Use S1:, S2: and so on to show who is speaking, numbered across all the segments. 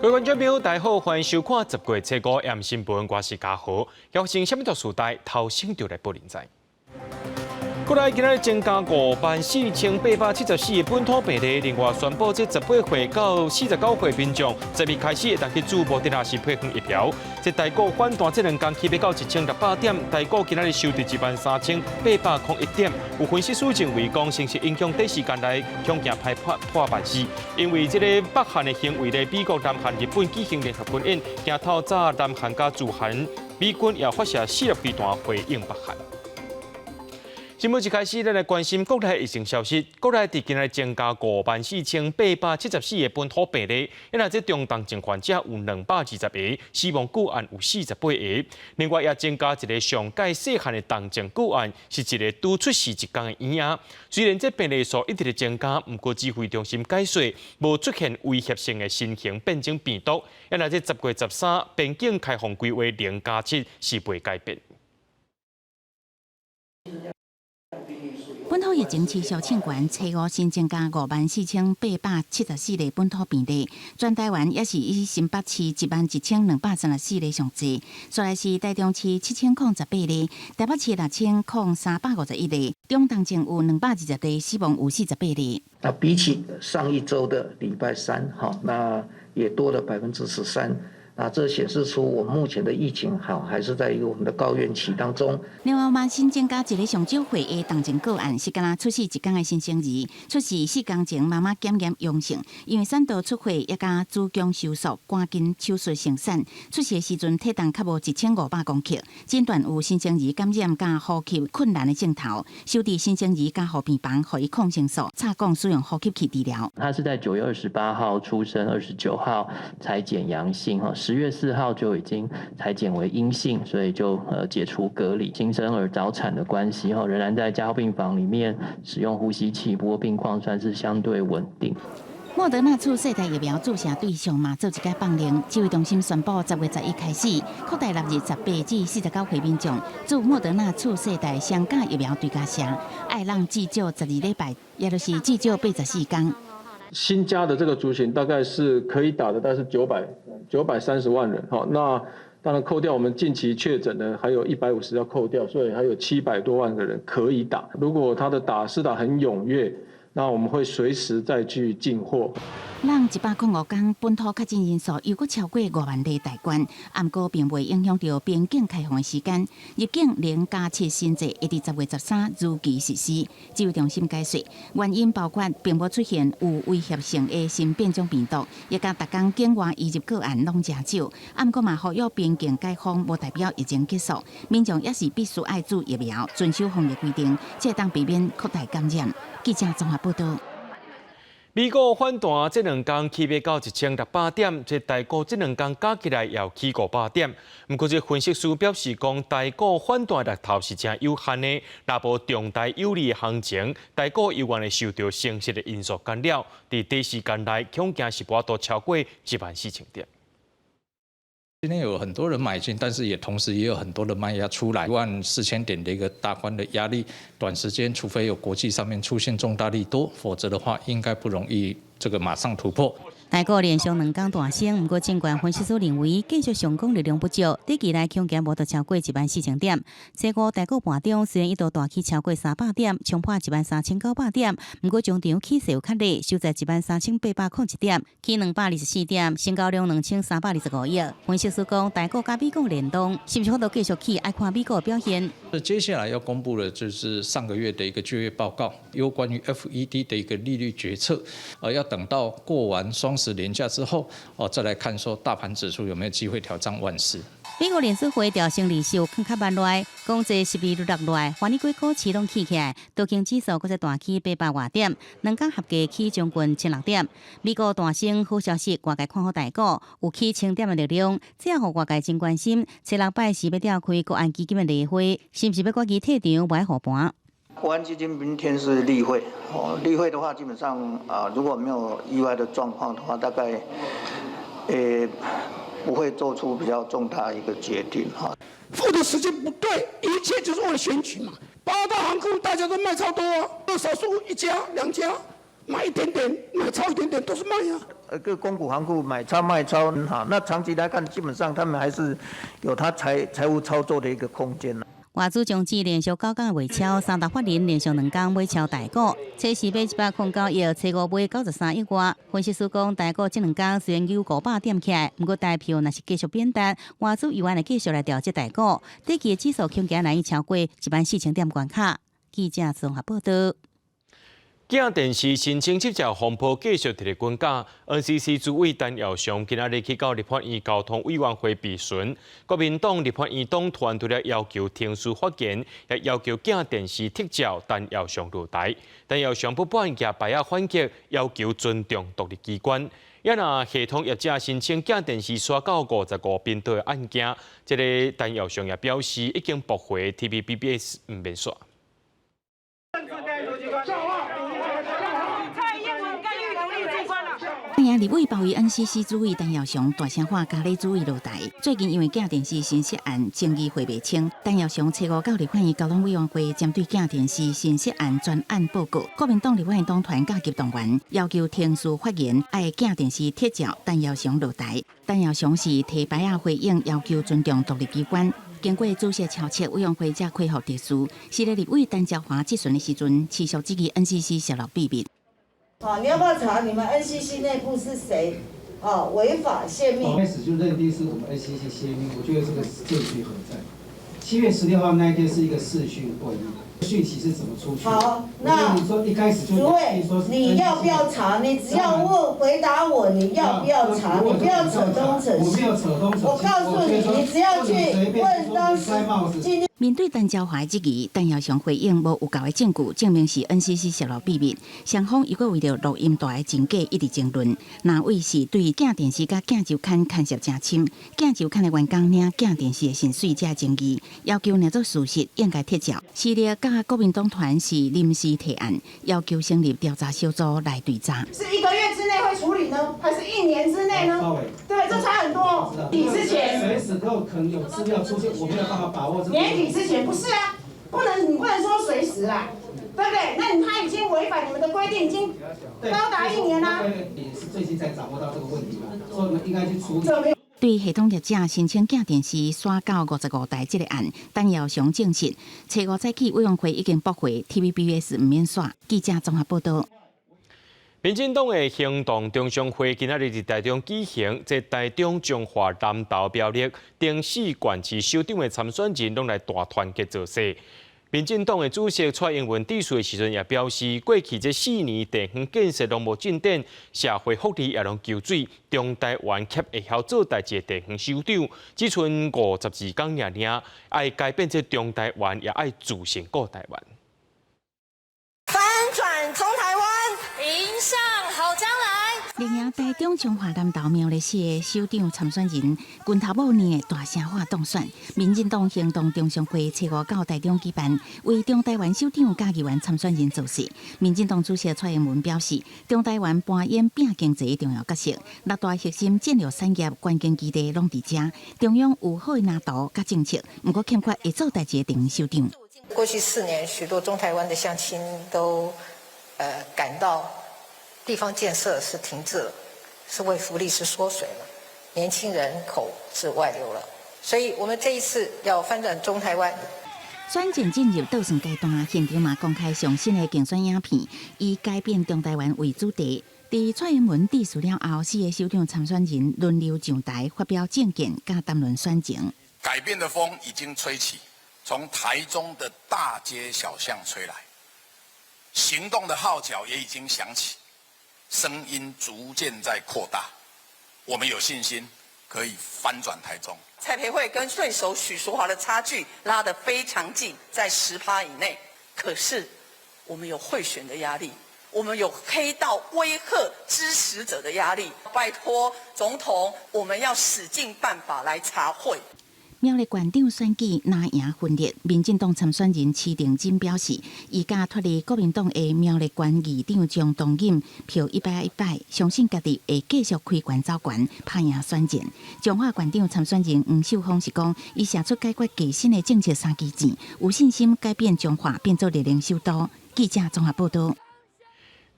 S1: 各位觀眾朋友，大家好，歡迎收看十月初五暗新聞，我是嘉豪。發生啥物大事代，頭先就來報您知。國內今仔日增加54,874個本土病例，另外宣布這18歲到49歲民眾，10日開始會當去注莫德納是配方疫苗。這台股反彈這兩工起欲到1600點，台股今仔日收佇13,801點。有分析師認為講，是毋是影響短時間內恐驚歹破破萬四，因為這個北韓的行為咧，美國、南韓、日本舉行聯合軍演，驚透早南韓佮駐韓美軍也發射四粒飛彈回應北韓。新聞一開始，咱來關心國內疫情消息。國內佇今日增加54,874個本土病例，因為這中重症患者有220個，死亡個案有48個。另外，也增加一個上蓋細漢的重症個案，是一個拄出世一工的嬰仔。雖然這病例數一直咧增加，毋過指揮中心解說，無出現威脅性的新型變種病毒。因為這10月13邊境開放規劃0+7是袂改變。
S2: 本土疫情持續衝懸，初五新增加54,874例本土病例，全台灣也是以新北市11,234例上濟，再來是台中市7,018例，台北市6,351例，中重症有220例，死亡有48例。
S3: 那比起上一周的禮拜三，哈，那也多了13%。那這顯示出我們目前的疫情好還是在一個我們的高原期當中。
S2: 另外嘛，新增加一個上少歲的重症個案，是敢若出世一工的新生兒，出世4工前媽媽檢驗陽性，因為產道出血，也佮子宮收縮，趕緊手術生產。出世的時陣體重較無1500公克，診斷有新生兒感染佮呼吸困難的症頭，收佇新生兒加護病房，予伊抗生素、插管使用呼吸器治療。
S4: 他是在9月28號出生，29號採檢陽性，哈。10月4號就已經採檢為陰性，所以就解除隔離。新生兒早產的關係，哈，仍然在加護病房裡面使用呼吸器，不過病況算是相對穩定。
S2: 莫德納次世代疫苗注射對象嘛，做一個放靈。指揮中心宣布，10月11開始，擴大納入18至49歲民眾注莫德納次世代雙價疫苗追加劑，愛人至少12禮拜，也就是至少84工。
S5: 新加的這個族群大概是可以打的，大概是930萬人，哈，那當然扣掉我們近期確診的，還有150要扣掉，所以還有700多萬個人可以打。如果他的打施打很踴躍，那我們會隨時再去進貨。
S2: 咱105工本土確診人數又閣超過5萬例大關，毋過並未影響著邊境開放的時間。入境0+7新制會佇10月13如期實施。指揮中心解釋，原因包括並無出現有威脅性的新變種病毒，以及逐工境外移入個案攏誠少。毋過嘛，呼籲邊境解封無代表疫情結束，民眾也是必須愛注疫苗，遵守防疫規定，才會當避免擴大感染。記者綜合報道。
S1: 美股反彈，這兩工起欲到1600點，這台股這兩工加起來也有起500點。毋過，這分析師表示講，台股反彈力頭是誠有限的，若無重大有利的行情，台股猶原會受著升息的因素干擾，佇短時間內恐驚是無法度超過14,000點。
S6: 今天有很多人買進，但是也同時也有很多的賣壓出來，14,000點的一個大關的壓力，短時間除非有國際上面出現重大利多，否則的話應該不容易這個馬上突破。
S7: 台股連續兩工大升，毋過證券分析師認為，繼續上攻力量不足，短期內恐驚無得超過14,000點。這個台股盤中雖然一度大起超過300點，衝破13,900點，毋過終場起勢有較弱，收在13,801點，起224點，成交量2325億。分析師講，台股佮美股聯動，是毋是法度繼續起？愛看美股表現。
S6: 那接下來要公布的就是上個月的一個就業報告，有關於 FED 的一個利率決策，要等到過完雙十連假之後，哦，再來看說大盤指數有沒有機會挑戰萬四。
S7: 美國聯儲會調升利息有更較慢落來，講這失業率落來，華爾街股市攏起起來，道瓊指數閣再大起800外點，兩工合計起將近1600點。美股大升好消息，外界看好台股有起千點的力量，這予外界真關心。初六拜四欲召開國安基金的例會，是毋是欲決議退場無愛護盤？
S8: 國安基金明天是例會，哦，例會的話，基本上啊，如果沒有意外的狀況的話，大概，不會做出比較重大一個決定哈。
S9: 付的時間不對，一切就是為了選舉嘛。八大行庫大家都賣超多啊，少數一家兩家賣買一點點，買超一點點都是賣啊。
S8: 個公股行庫買超賣超，哈，那長期來看，基本上他們還是有他財務操作的一個空間。
S7: 外資終止連續九工賣超，三大法人連續兩工買超台股，初時買109億，初五買93億外。分析師講，台股這兩工雖然有500點起來，毋過台票若是繼續貶值，外資猶原會繼續來調節台股，短期指數恐驚難以超過14,000點關卡。記者綜合報道。
S1: 鏡電視申請執照風波繼續佇咧滾絞，NCC 主委陳耀祥今仔日去到立法院交通委員會備詢，國民黨立法院黨團除了要求停止發言，也要求鏡電視撤照陳耀祥落台。陳耀祥不滿舉牌仔反擊，要求尊重獨立機關。也若系統業者申請鏡電視刷到55頻道的案件，這个陳耀祥也表示已經駁回 TVBS 毋免刷。
S2: 立委包圍 NCC 主委陳耀祥大聲喊咖喱主委落台。最近因為鏡電視新設案爭議會未清，陳耀祥初五到立法院交通委員會針對鏡電視新設案專案報告。國民黨立法院黨團加急動員，要求停止發言，愛鏡電視撤照陳耀祥落台。陳耀祥是提牌仔回應，要求尊重獨立機關。經過主席敲策委員會才恢復秩序。時咧立委陳椒華質詢的時陣，持續質疑 NCC 洩露秘密。
S10: 好，你要不要查你們 NCC 內部是誰？啊，違法洩密。
S11: 開始就認定是我們 NCC 洩密，我覺得這個證據何在？7月16號那一天是一個視訊會議，訊息是怎麼出去？
S10: 好，那
S11: 你說一開始就
S10: 主委，你要不要查？你只要問回答我，你要不要查？你不要扯東扯西。
S11: 我沒有扯東扯西。
S10: 我告訴你，你只要去問當時今天。
S2: 面對陳椒華的質疑，陳耀祥回應無有效的證據證明是 NCC 洩露秘密。雙方又閣為著錄音帶的真假一直爭論。藍委是對鏡電視佮鏡週刊牽涉誠深，鏡週刊的員工領鏡電視的薪水這爭議，要求若做事實應該撤照。時力佮國民黨團是臨時提案，要求成立調查小組來追查。
S12: 是一個月之內會處理呢，還是一年之內呢？對，這差很多。底之前，
S11: 隨時都可能有資料出現，我沒有辦法把握這個。
S12: 年底之前不是啊，不能你不能說隨時啦，對不對？那他已經違反你們的規定，已經高達一年啦。
S11: 也是最近才掌握到這個問題嘛，所以我們應該去處理。
S2: 對系統業者申請鏡電視刷到55台這個案，陳耀祥證實，初五早起委員會已經駁回 TVBS 毋免刷。記者綜合報道。
S1: 民進黨的行動中常會今仔日佇台中舉行，這台中彰化南投苗栗頂四縣市首長的參選人攏來大團結造勢。民進黨的主席蔡英文致辭的時陣也表示，過去這4年地方建設攏無進展，社會福利也攏求水，中台灣欠會曉做代誌的地方首長，只賰52工爾爾，愛改變這中台灣，也愛自信顧台灣。
S13: 翻轉中台灣，迎向好將來。
S2: 力贏台中彰化南投苗栗四个首長參選人，拳頭某年的大聲話當選。民進黨行動中常會初五到台中舉辦，為中台灣首長佮議員參選人造勢。民進黨主席蔡英文表示，中台灣扮演拼經濟的重要角色，六大核心戰略產業關鍵基地攏佇遮，中央有好的藍圖佮政策，毋過欠缺會做代誌的地方首長。
S14: 過去4年，許多中台灣的鄉親都感到地方建設是停滯了，社會福利是縮水了，年輕人口是外流了，所以我們這一次要翻轉中台灣。
S2: 選戰進入倒算階段，現場嘛公開上新的競選影片，以改變中台灣為主題。佇蔡英文致辭了後，四个首長參選人輪流上台發表政見，佮談論選情。
S15: 改變的風已經吹起，從台中的大街小巷吹來，行動的號角也已經響起，聲音逐漸在擴大。我們有信心可以翻轉台中。
S16: 蔡培慧跟對手許淑華的差距拉得非常近，在10%以內。可是我們有賄選的壓力，我們有黑道威嚇支持者的壓力。拜託總統，我們要使盡辦法來查賄。
S2: 苗栗縣長選舉藍營分裂，民進黨參選人施廷金表示，伊佮脫離國民黨的苗栗縣議長張東錦票一擺一擺，相信家己會繼續開懸走懸，拍贏選戰。彰化縣長參選人黃秀峰是講，伊寫出解決低薪的政策三支箭，有信心改變彰化變做熱能首都。記者綜合報道。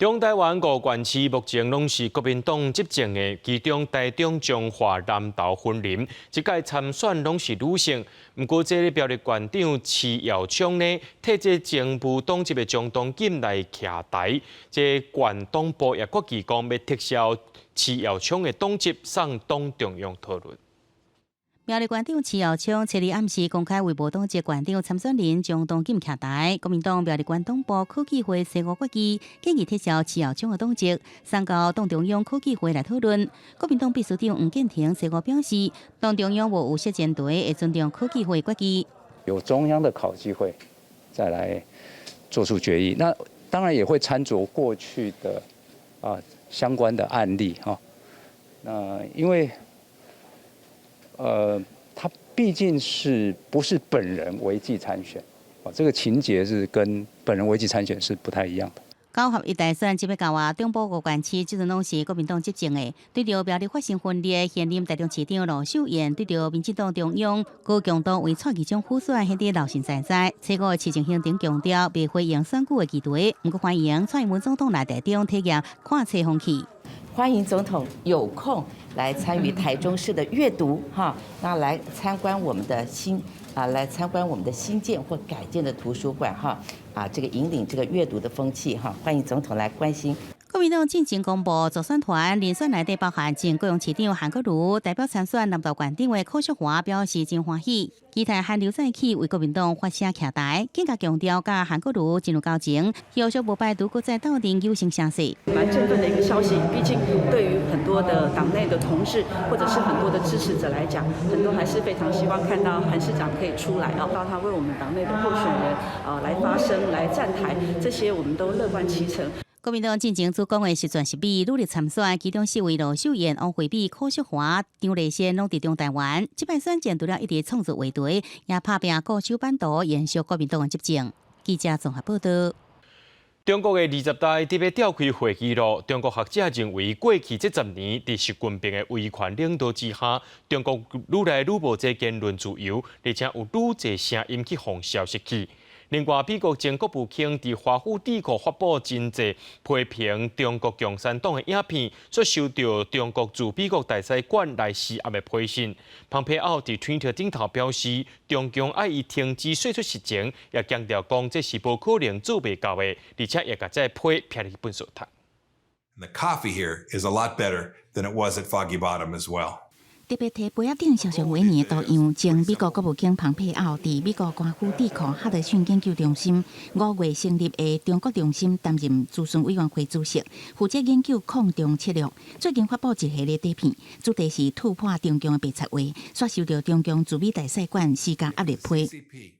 S1: 中台灣五縣市目前攏是國民黨執政的，其中台中、彰化、南投、雲林，這屆參選攏是女性。毋過，這个苗栗縣長徐耀昌呢，替這前無黨籍的張東錦來徛台，這縣黨部也決議講欲撤銷徐耀昌的黨籍，送黨中央討論。
S7: 苗栗縣長徐耀昌七日暗時公開為無黨籍縣長參選人張東錦徛台，國民黨苗栗縣黨部考紀會初五決議，建議撤銷徐耀昌的黨籍，送交黨中央考紀會來討論。國民黨秘書長黃建庭初五表示，黨中央無預設前提，會尊重考紀會決議。
S17: 由中央的考紀會再來做出決議，那當然也會參酌過去的相關的案例哈。那因為他畢竟是不是本人違紀參選，哦，這個情節是跟本人違紀參選是不太一樣的。
S7: 九合一大選這欲到啊，中部五縣市這陣攏是國民黨執政的，對著苗栗發生分裂，現任台中市長盧秀燕對著民進黨中央高強度為蔡其昌輔選，顯得老神在在。初五市政行程強調，袂回應選舉的議題，毋過歡迎蔡英文總統來台中體驗看冊風氣。
S18: 歡迎總統有空來參與台中市的閱讀哈，那來參觀我們的新啊，來參觀我們的新建或改建的圖書館哈，啊，這個引領這個閱讀的風氣哈，歡迎總統來關心。
S7: 國民黨進前公布助選團人選內底包含前高雄市長韓國瑜，代表參選南投縣長的柯淑華表示真歡喜，期待韓流再起為國民黨發聲徛台，更加強調佮韓國瑜真有交情，後續無排除閣再鬥陣有聲聲勢。
S16: 蠻振奮的一個消息，畢竟對於很多的黨內的同志或者是很多的支持者來講，很多還是非常希望看到韓市長可以出來啊，到他為我們黨內的候選人啊來發聲、來站台，這些我們都樂觀其成。
S7: 國民黨進前主講的十全十美努力參選，其中四位盧秀燕、王惠美、柯淑華、張麗仙攏佇中台灣。這擺選戰除了一直創造話題，也拍拚固守版圖，延續國民黨的執政。記者綜合報道。
S1: 中國的二十大特別召開會議咯。中國學者認為，過去這10年，佇習近平的威權領導之下，中國愈來愈無這言論自由，而且有愈濟聲音去予消失去。另外，美國前國務卿佇華府智庫發布真濟批評中國共產黨的影片，煞受著中國駐美國大使館來施壓的批信。蓬佩奧佇推特頂頭表示，中共愛伊停止說出實情，也強調講這是無可能做袂到的，而且也共這批撇入糞埽桶。
S19: The coffee here is a lot better than it was at Foggy Bottom as well.
S2: 特別提杯仔頂肖像畫年的圖樣，前美國國務卿蓬佩奧佇美國官府智庫哈德遜研究中心5月成立的中國中心擔任諮詢委員會主席，負責研究抗中策略。最近發布一系列短片，主題是突破中共的白賊話，煞受著中共駐美大使館施加壓力批。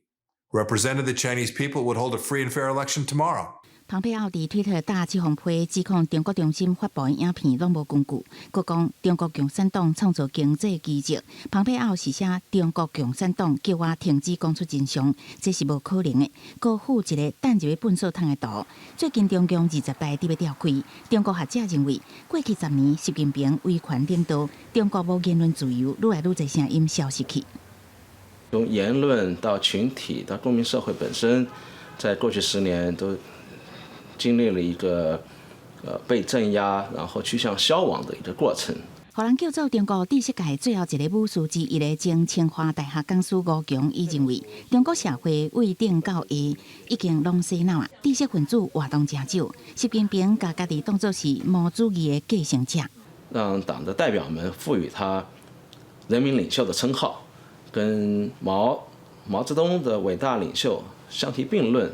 S19: Represented the Chinese people would hold a free and fair election tomorrow.
S2: 蓬佩奧佇推特打這封批，指控中國中心發布的影片攏無根據，閣講中國共產黨創造經濟奇蹟。蓬佩奧是寫中國共產黨叫我停止講出真相，這是無可能的。閣附一个擲入去糞埽桶的圖。最近中共二十大佇欲召開，中國學者認為，過去十年習近平威權領導，中國無言論自由，愈來愈濟聲音消失去。
S20: 從言論到群體到公民社會本身，在過去10年都經歷了一個被鎮壓，然後趨向消亡的一個過程。
S2: 予人叫做中國知識界最後一个武士之一的前清華大學講師吳強，伊認為中國社會對頂到下已經攏洗腦啊，知識分子活動誠少，習近平共家己當作是毛主義的繼承者，
S20: 讓黨的代表們賦予他人民領袖的稱號，跟毛澤東的偉大領袖相提並論。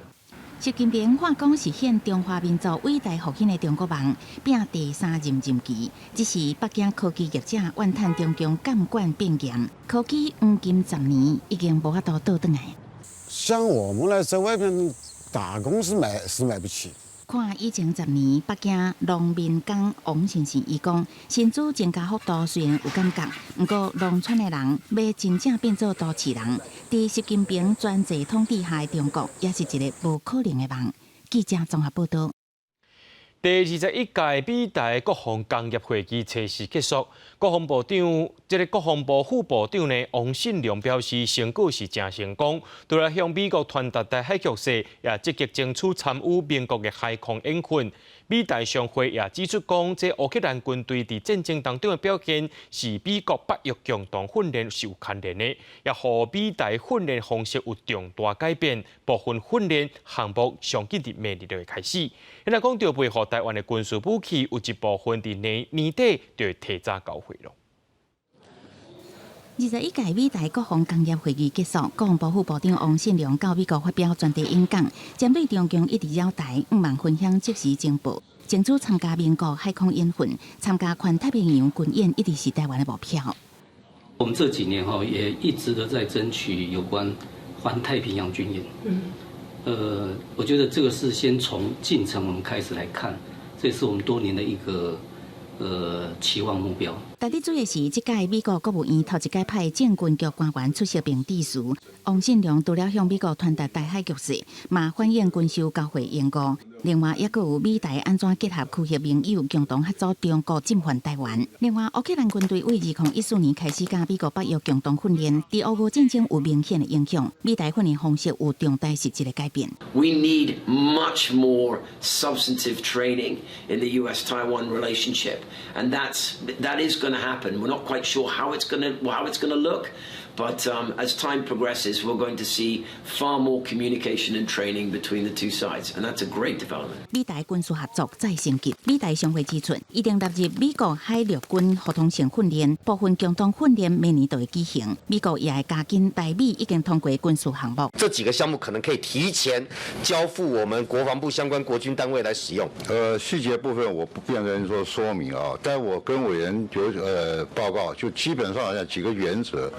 S2: 習近平話講實現中華民族偉大復興的中國夢，拼第三任任期。只是北京科技業者怨嘆中共監管變嚴，科技黃金十年已經無法度倒轉來。
S21: 像我們來在外邊打工是買不起。
S2: 看以前十年，北京農民工王先生伊講，薪資增加幅度雖然有感覺，毋過農村的人欲真正變做都市人，佇習近平專制統治下的中國，也是一个無可能的夢。記者綜合報道。
S1: 第21屆美台國防工業會議初四結束，國防部長這个國防部副部長呢王信良表示，成果是誠成功，除了向美國傳達台海局勢，也積極爭取參與民國的海空演訓。美台商會也指出講，這烏克蘭軍隊佇戰爭當中的表現是美國北約共同訓練是有牽連的，也予美台訓練方式有重大改變，部分訓練項目上緊佇明年就會開始。現在講到配合台灣的軍事武器，有一部分佇年年底就會提早交貨囉。
S2: 21屆美台國防工業會議結束，國防部副部長王信良到美國發表專題演講，針對中共一直擾台，向望分享即時情報，爭取參加盟國海空演訓，參加環太平洋軍演，一直是台灣的目標。
S3: 我們這幾年哈也一直都在爭取有關環太平洋軍演。我覺得這個是先從進程我們開始來看，這是我們多年的一個期望目標。
S2: 值得注意的是，這屆美國國務院頭一擺派政軍局官員出席並致辭。王信良除了向美國傳達台海局勢，嘛反映軍售交貨延誤。另外，抑閣有美台按怎結合區域盟友，共同嚇阻中國進犯台灣。另外，烏克蘭軍隊為2014年開始佮美國北約共同訓練，佇烏俄戰爭有明顯的影響。美台訓練方式有重大實質的改變。
S22: We need much more substantive training in the U.S.-Taiwan relationship, and that is going to happen. We're not quite sure how it's going to look, but as time progresses, we're going to see far more communication and training between the two sides, and that's a great development.
S2: 美台軍事合作再升級。美台商會指出，已經納入美國海陸軍互通性訓練，部分共同訓練明年就會舉行。美國也會加緊台美已經通過軍事項目。
S23: 這幾個項目可能可以提前交付我們國防部相關國軍單位來使用。
S24: 細節部分我不便跟說說明啊，但我跟委員有報告，就基本上來講幾個原則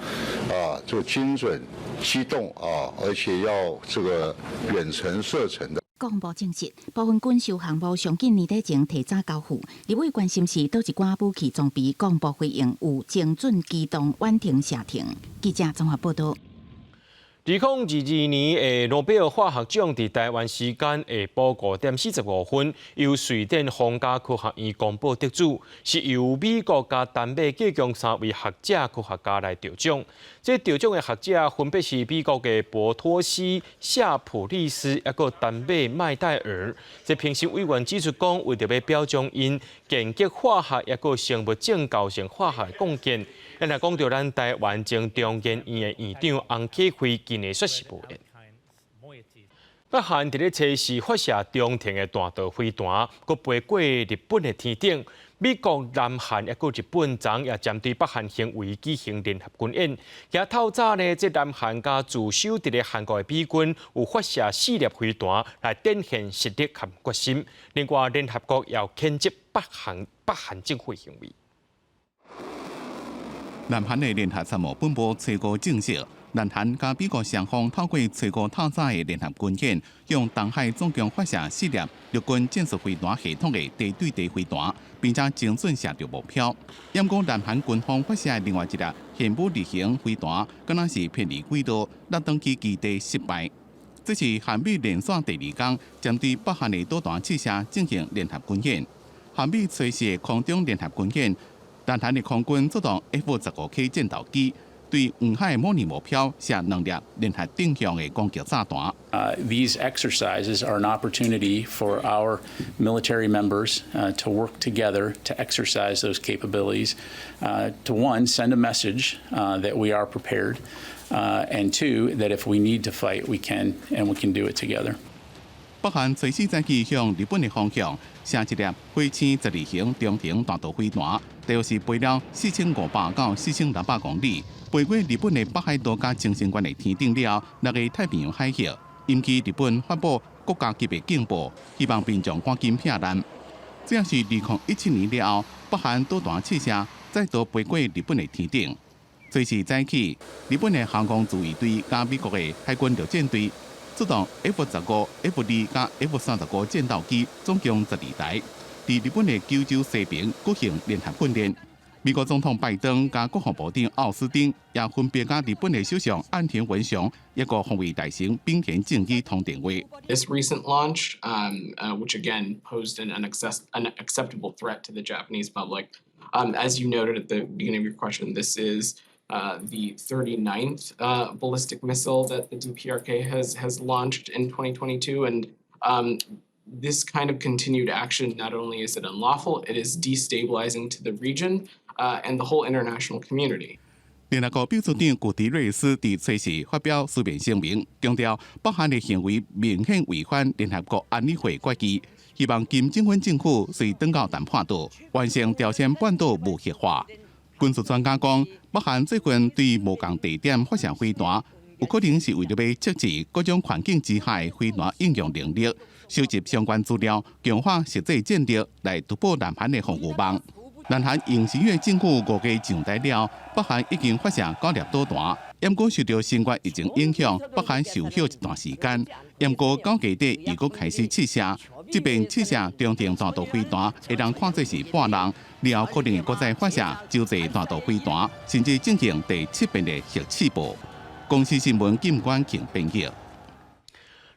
S24: 啊，就精準機動啊，而且要這個遠程射程的。
S2: 國防部證實，部分軍售項目上緊年底前提早交付。立委關心是佗一寡武器裝備，國防部回應有精準機動遠程射程。記者綜合報道。
S1: 2022年的諾貝爾化學獎佇台灣時間下晡5點45分，由瑞典皇家科學院公布得主，是由美國佮丹麥共共三位學者科學家來得獎。這得獎的學者分別是美國的博托西、夏普利斯，抑閣丹麥麥戴爾。這評審委員指出講，為著欲表彰𪜶研究化學抑閣生物正構成化學的貢獻。咱來講到咱台灣前中研院的院長翁啟惠，今年煞是無緣。北韓佇咧初四發射中程的彈道飛彈，閣飛過日本的天頂。美國、南韓抑閣日本昨昏也針對北韓行為舉行聯合軍演。今透早呢，這南韓佮駐守佇咧韓國的美軍有發射四粒飛彈來展現實力和決心。另外，聯合國也譴責北韓政府行為。
S25: 南韓的聯合參謀本部初五證實，南韓佮美國雙方透過初五透早的聯合軍演，向東海總共發射四粒陸軍戰術飛彈系統的地對地飛彈，並且精準射著目標。毋過南韓軍方發射的另外一粒玄武二型飛彈，敢若是偏離軌道，落轉去基地失敗。這是韓美連續第二工針對北韓的導彈試射進行聯合軍演。韓美初四的空中聯合軍演，南韓的空軍出動 F-15K 戰鬥機，對黃海模擬目標射兩粒聯合定向的攻擊炸彈。
S26: These exercises are an opportunity for our military members to work together to exercise those capabilities, to one, send a message that we are prepared, and two, that if we need to fight, we can, and we can do it together.
S25: 北韓隨時早起向日本的方向射一粒火星12型中程彈道飛彈，大約是飛了4500到4600公里，飛過日本的北海道佮沖繩縣的天頂了後，落入太平洋海域，引起日本發布國家級的警報，希望民眾趕緊避難。這也是2017年了後，北韓導彈試射再度飛過日本的天頂。隨時早起，日本的航空自衛隊佮美國的海軍陸戰隊出動 F-15、F-2佮 F-35戰鬥機，總共12台，佇日本的九州西爿舉行聯合訓練。美國總統拜登佮國防部長奧斯汀也分別佮日本的首相岸田文雄，抑閣防衛大臣濱田正義通電話。
S27: This recent launch, which again posed an unacceptable threat to the Japanese public, as you noted at the beginning of your question, this is the 39th ballistic missile that the DPRK has launched in 2022, and This kind of continued action, not only is it unlawful, it is destabilizing to the region and the whole international community.
S25: 聯合國秘書長古迪瑞斯佇初四發表書面聲明，強調北韓的行為明顯違反聯合國安理會決議，希望金正恩政府隨轉到談判桌，完成朝鮮半島無核化。軍事專家講，北韓最近對無仝地點發射飛彈，有可能是為著欲測試各種環境之下的飛彈應用能力，收集相關資料，強化實際戰力來突破南韓的防禦網。南韓尹錫悅政府五月上台了，北韓已經發射九粒導彈，毋過受著新冠疫情影響，北韓受歇一段時間。毋過9月底又閣開始試射，這遍試射中程彈道飛彈，會當看做是半人，了後可能會閣再發射洲際彈道飛彈，甚至進行第七遍的核試爆。公視新聞金關慶編譯。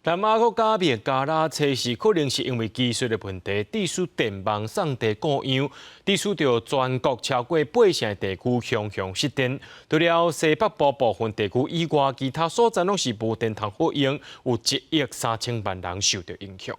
S1: 南亞國家孟加拉初四可能是因為技術的問題，致使電網送電故障，致使著全國超過八成地區雄雄失電。除了西北部部分地區以外，其他所在攏是無電通好用，有1億3千萬人受著影響。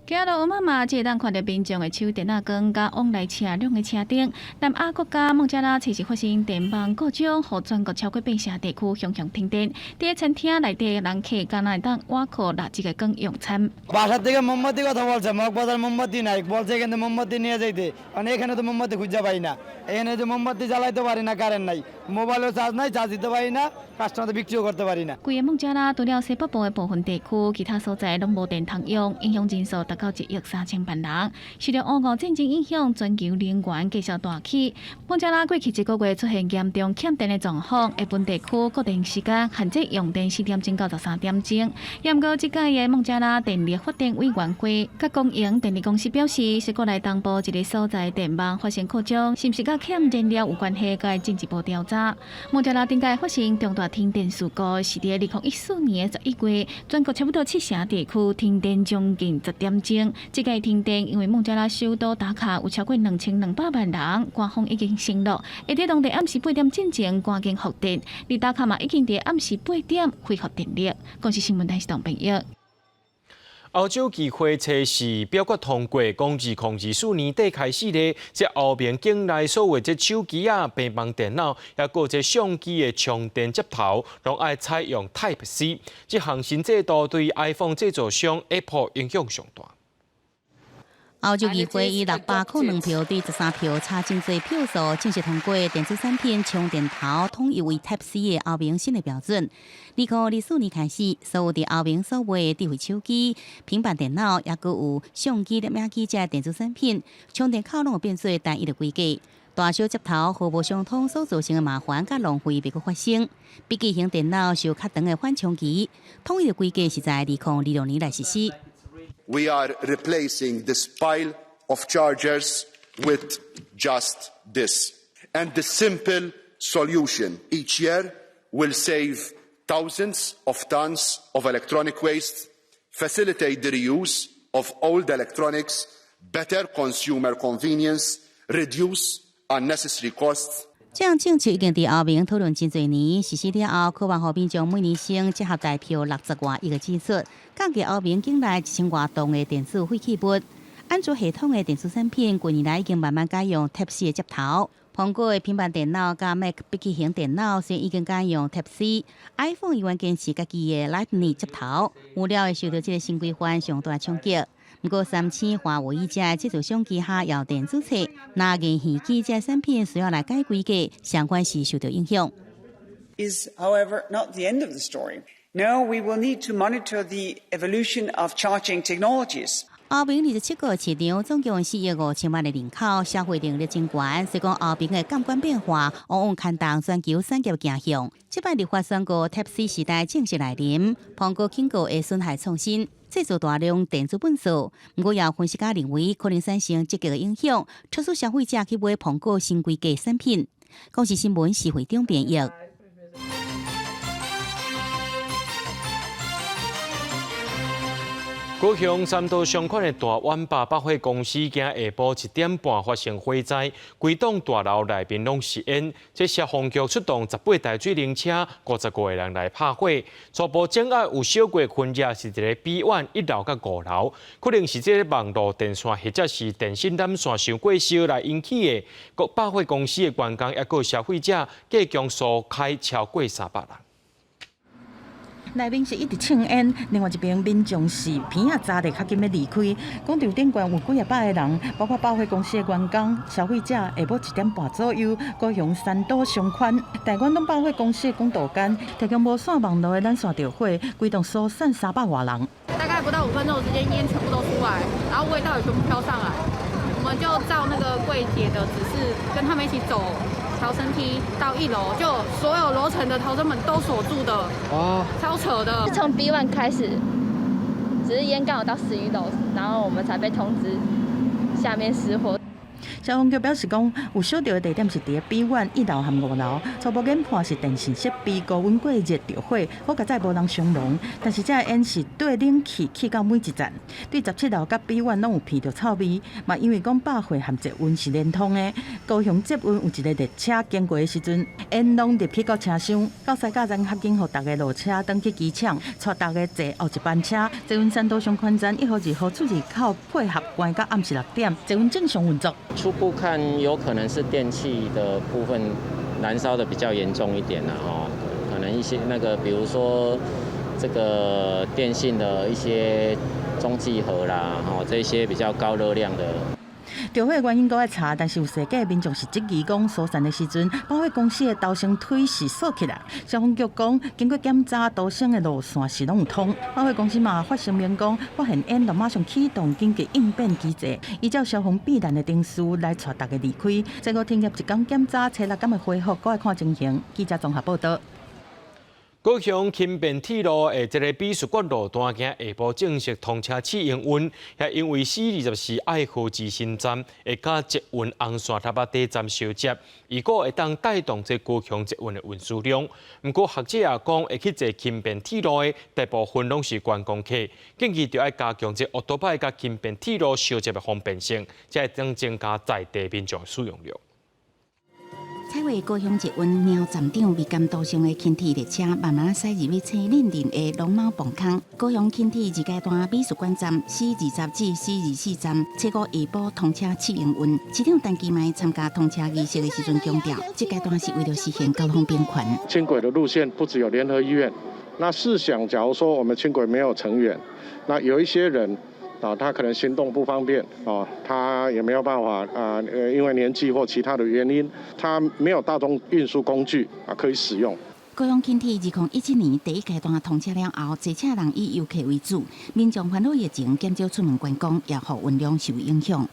S4: 街路媽媽只會當看著民眾的手電仔光，佮往來車輛的車燈。南亞國家孟加拉初四發生電網故障，予全國超過八成地區雄雄停電。佇餐廳內底人客敢若會當倚靠蠟燭的光用餐。
S5: বাসার থেকে মোমবাতি কথা বলছে, মগবাজার মোমবাতি নাই বলছে, কিন্তু মোমবাতি নিয়ে যাইতে মানে এখানে তো মোমবাতি খুঁজে পাই না। এখানে যে মোমবাতি জ্বালাইতে পারি না, কারেন্ট নাই, মোবাইলও চার্জ নাই, চার্জ দিতে পারি না, কাস্টমার বিক্রিও করতে পারি না।
S4: 規个孟加拉除了西北部的部分地區，其他所在攏無電通用，影響人數達到1億3千萬人。受著烏俄戰爭影響，全球能源價數大起。孟加拉過去一個月出現嚴重欠電的狀況，部分地區固定時間限制用電4點鐘到13點鐘。毋過這擺的孟加拉電力發電委員會佮公營電力公司表示，是國內東部一个所在電網發生故障，是毋是佮欠燃料有關係，閣愛進一步調查。孟加拉頂擺發生重大停電事故，是佇2014年11月，全國差不多七成地區停電將近10點鐘。這擺停電，因為孟加拉首都達卡有超過2200萬人，官方已經承諾，會佇當地暗時8點進前趕緊復電。而達卡嘛已經佇暗時8點恢復電力。公視新聞台是董朋友。
S1: 歐洲議會初四表決通過，講2024年底開始咧，這歐盟境內所有這手機啊、平板電腦，抑閣這相機的充電接頭，攏愛採用 Type C。這項新制度對 iPhone 製造商 Apple 影響上大。
S7: 歐洲議會以602票對13票差真濟票數，正式通過電子產品充電頭統一為 Type C 的歐盟新的標準。2024年開始，所有佇歐盟所賣的智慧手機、平板電腦，抑閣有相機、攝影機這電子產品，充電口攏會變做單一的規格。大小接頭毫無相通所造成的麻煩佮浪費袂閣發生。筆記型電腦受較長的緩衝期，統一的規格是在2026年來實施。
S6: We are replacing this pile of chargers with just this. And the simple solution each year will save thousands of tons of electronic waste, facilitate the reuse of old electronics, better consumer convenience, reduce unnecessary costs.
S7: 這項政策已經佇歐盟討論真濟年，實施了後，可望予民眾每年省折合台票60外億的支出，降低歐盟境內1000外噸的電子廢棄物。安卓系統的電子產品近年來已經慢慢改用 Type C 的接頭。蘋果的平板電腦佮 Mac 筆記型電腦雖然已經改用 Type C，iPhone 猶原堅持家己的 Lightning 接頭，預料會受著這个新規範上大衝擊。毋過，三星、華為這製造商旗下有電子冊、拿銀耳機這產品需要來改規格，相關是受著影響。
S8: Is, however, not the end of the story. No, we will need to monitor the evolution of charging technologies.
S7: 歐盟27個市場總共4億5千萬的人口，消費能力真懸。所以講歐盟的監管變化，往往牽動全球產業走向。這擺立法宣告 Type C 時代正式來臨，蘋果警告會損害創新，製造大量電子垃圾。毋過，也有分析家認為，可能產生積極的影響，促使消費者去買蘋果新規格產品。公視新聞徐會長編譯。
S1: 高雄三都商圈的大丸百百貨公司，今下晡1點半發生火災，規棟大樓內面攏是煙。這消防局出動18台水冷車，55個人來拍火。初步偵查有燒過痕跡，是佇咧 B one 一樓佮五樓，可能是這個網路電線或者是電線纜線傷過燒來引起的。各百貨公司的員工抑閣消費者，計共疏開超過300人。
S9: 內面是一直衝煙，另外一邊民眾是鼻仔紮得較緊欲離開。廣場頂懸有幾仔百个人，包括百貨公司的員工、消費者。下晡1點半左右，高雄三都商圈大丸東百貨公司的講道間，提供無線網路的纜線著火，規棟疏散300外人。
S10: 大概不到5分鐘的時間，煙全部都出來，然後味道也全部飄上來。我們就照那個櫃姐的指示，跟他們一起走逃生梯到一樓，就所有樓層的逃生門都鎖住的，哦，超扯的。
S11: 是從 B one 開始，只是煙剛好到11樓，然後我們才被通知下面失火。
S9: 消防局表示講，有燒著的地點是佇咧 B one 一樓和五樓，初步研判是電信設備高溫過熱著火，好佳哉無人傷亡。但是這个煙是綴冷氣去到每一層，對17樓佮 B one 攏有鼻著臭味。嘛因為講百貨和捷運是連通的，高雄捷運有一个列車經過的時陣，煙攏入去到車廂，到西甲站較緊，予逐家落車，轉去機場，帶逐家坐後一班車。捷運三都商圈站1號、2號出入口配合關到暗時6點，捷運正常運作。
S12: 初步看，有可能是電器的部分燃燒的比較嚴重一點啦，哦，可能一些那個，比如說這個電信的一些中繼盒啦，哦，這些比較高熱量的。
S9: 著火原因閣愛查，但是有踅街民眾是質疑講，疏散的時陣，百貨公司的逃生梯是鎖起來。消防局講，經過檢查，逃生的路線是攏有通。百貨公司嘛發聲明講，發現煙就馬上啟動緊急應變機制，依照消防避難的程序來帶逐家離開。這個停業一工檢查，初六敢會恢復，閣愛看情形。記者綜合報道。
S1: 高雄輕便鐵路的這個美術館路段，今下晡正式通車試營運，也因為 C24愛河之心站會佮捷運紅線喇叭底站相接，預估會當帶動這高雄捷運的運輸量。毋過學者也講，會去坐輕便鐵路的大部分攏是觀光客，建議著愛加強這歐多擺佮輕便鐵路相接的方便性，才會當增加在地民眾使用量。
S2: 彩繪高雄捷運苗站長未甘搭上的輕鐵列車，慢慢駛入去青嶺鎮的龍貓磅空。高雄輕鐵二階段美術館站 C20至 C24站，初五下晡通車試營運。市長陳其邁參加通車儀式的時陣強調，這階段是為著實現交通平權。
S13: 輕軌的路線不只有聯合醫院，那試想，假如說我們輕軌沒有成員，那有一些人啊，他可能行動不方便啊，他也沒有辦法啊，因為年紀或其他的原因，他沒有大眾運輸工具啊可以使用。
S2: 高雄輕鐵2017年第一階段通車了後，坐車人以遊客為主，民眾煩惱疫情減少出門觀光，也予運量受影響。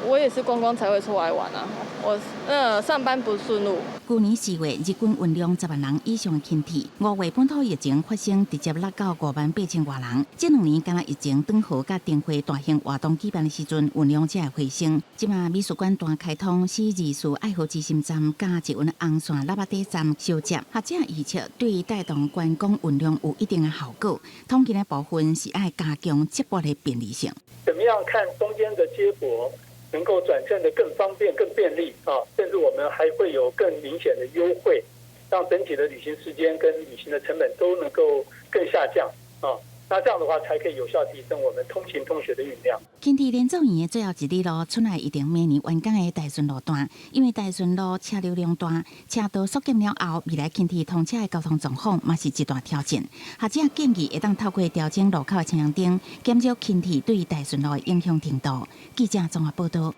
S10: 我也是觀光才會出來玩啊，我上班不順路。
S2: 舊年4月，日均運量10萬人以上的輕鐵，5月本土疫情發生，直接落到5萬8千外人。這2年，敢若疫情斷河佮燈會大型活動舉辦的時陣，運量才會回升。這馬美術館段開通，C24愛河之心站佮捷運紅線喇叭底站相接，學者預測對帶動觀光運量有一定的效果。通勤的部分是愛加強接駁的便利性。
S14: 怎麼樣看中間的接駁？能夠轉乘得更方便、更便利啊，甚至我們還會有更明顯的優惠，讓整體的旅行時間跟旅行的成本都能夠更下降啊。那這樣的話，才可以有效提升我們通勤通學的運量。
S2: 輕鐵連做園的最後一里路，出來一定每年完工的大順路段，因為大順路車流量大，車道縮減了後，未來輕鐵通車的交通狀況嘛是一大挑戰。學者建議會當透過調整路口的青紅燈，減少輕鐵對大順路的影響程度。記者綜合報道。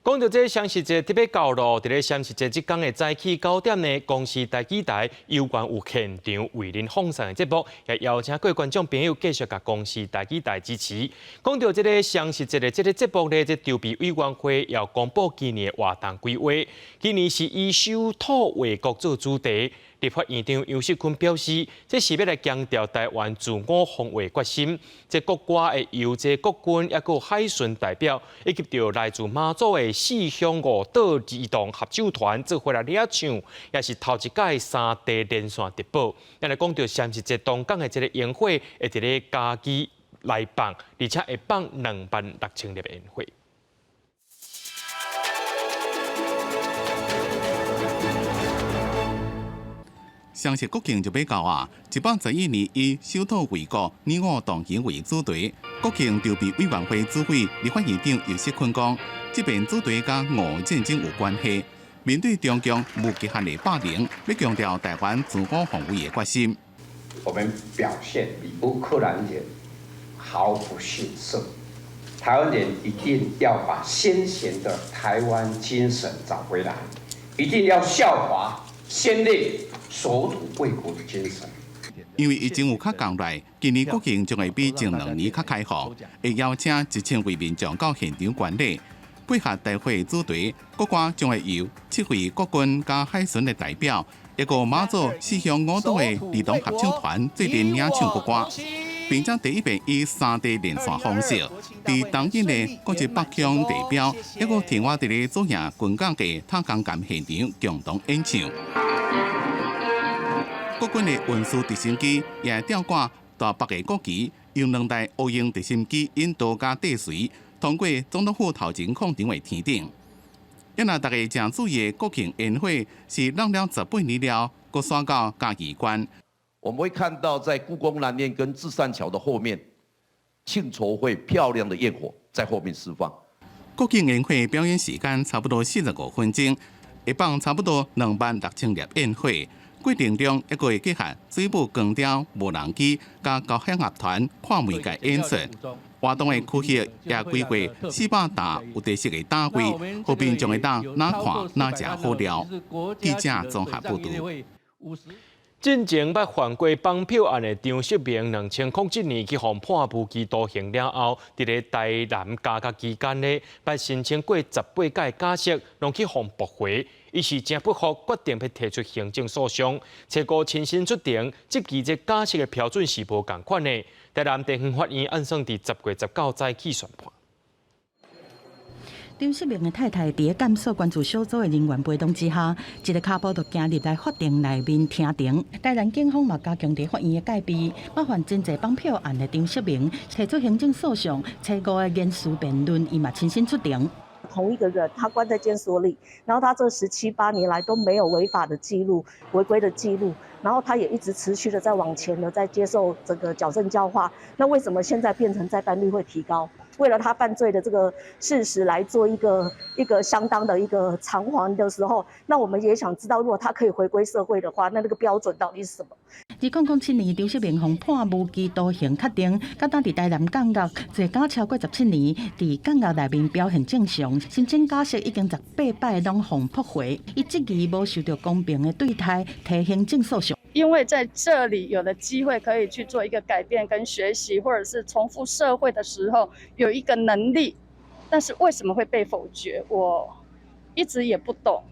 S1: 講到這雙十節特別到咯，佇咧雙十節這工的早起9點呢，公視台語台猶原有現場為恁放送的節目，也邀請各位觀眾朋友繼續共公視台語台支持。講到這个雙十節的這个節目呢，這籌備委員會要公布今年的活動規劃，今年是以守土衛國做主題。立法院長游錫堃表示，這是欲來強調台灣自我防衛決心。這國歌會由這國軍抑閣海巡代表，以及著來自馬祖的四鄉五島兒童合唱團做伙來領唱，也是頭一擺三地連線直播。咱來講著雙十節當天的這个營火，會佇咧嘉義來放，而且會放26,000粒煙火。
S25: 雙十國慶就欲到啊！111年以守土衛國、你我同行為主題，國慶籌備委員會主委立法院長游錫堃講，這遍主題佮俄烏戰爭有關係。面對中共無極限的霸凌，欲強調臺灣自我防衛的決心。
S15: 我們表現比烏克蘭人毫不遜色，臺灣人一定要把先賢的臺灣精神找回來，一定要效法先烈守土衛國的精神。
S25: 因為疫情有較降來，今年國慶將會比前兩年較開放，會邀請1000位民眾到現場觀禮。配合大會主題，國歌將會由七位國軍佮海巡的代表，一個馬祖四鄉五島的兒童合唱團做陣領唱國歌，並將第一遍以三地連線方式，佇當今的國際北鄉地標，一個天我佇咧左營軍港的塔江艦現場共同演唱。國軍的運輸直升機也會吊掛大白的國旗，用兩台烏鷹直升機引導佮綴隨，通過總統府頭前廣場的天頂。也若大家誠注意的國慶煙火是弄了18年了，閣徙到嘉義縣。
S16: 我們會看到在故宮南院跟至善橋的後面，慶籌會漂亮的焰火在後面釋放。
S25: 國慶煙火表演時間差不多45分鐘，會放差不多26,000粒煙火。過程中，猶閣會結合水舞光雕、無人機、佮交響樂團跨媒介演出。活動的區域也規劃400棟有特色的攤位，予民眾會當哪看哪食好料。記者綜合報導。
S1: 進前捌犯過綁票案的張秀明，2007年去予判無期徒刑了後，佇咧台南監獄期間呢，捌申請過18擺假釋，攏去予駁回。伊是誠不服，決定欲提出行政訴訟。初五親身出庭，質疑這假釋的標準是無仝款的。台南地方法院按算佇10月19早起宣判。
S9: 張秀明的太太佇咧監所關注小組的人員陪同之下，一个跤步就行入來法庭內面聽庭。台南警方嘛加強佇法院的戒備，捌犯真濟綁票案的張秀明提出行政訴訟，初五的言詞辯論，伊嘛親身出庭。
S17: 同一個人，他關在監所裡，然後他這十七八年來都沒有違法的記錄、違規的記錄，然後他也一直持續的在往前的在接受這個矯正教化。那為什麼現在變成再犯率會提高？為了他犯罪的這個事實來做一個一個相當的一個償還的時候，那我們也想知道，如果他可以回歸社會的話，那那個標準到底是什麼？
S9: 2007年，張秀明予判無期徒刑確定，佮當佇台南監獄坐監超過十七年，佇監獄內面表現正常，申請假釋已經十八擺攏予駁回，伊質疑無受到公平的對待，提行政訴訟。
S18: 因為在這裡有了機會可以去做一個改變跟學習，或者是重復社會的時候有一個能力，但是為什麼會被否決？我一直也不懂。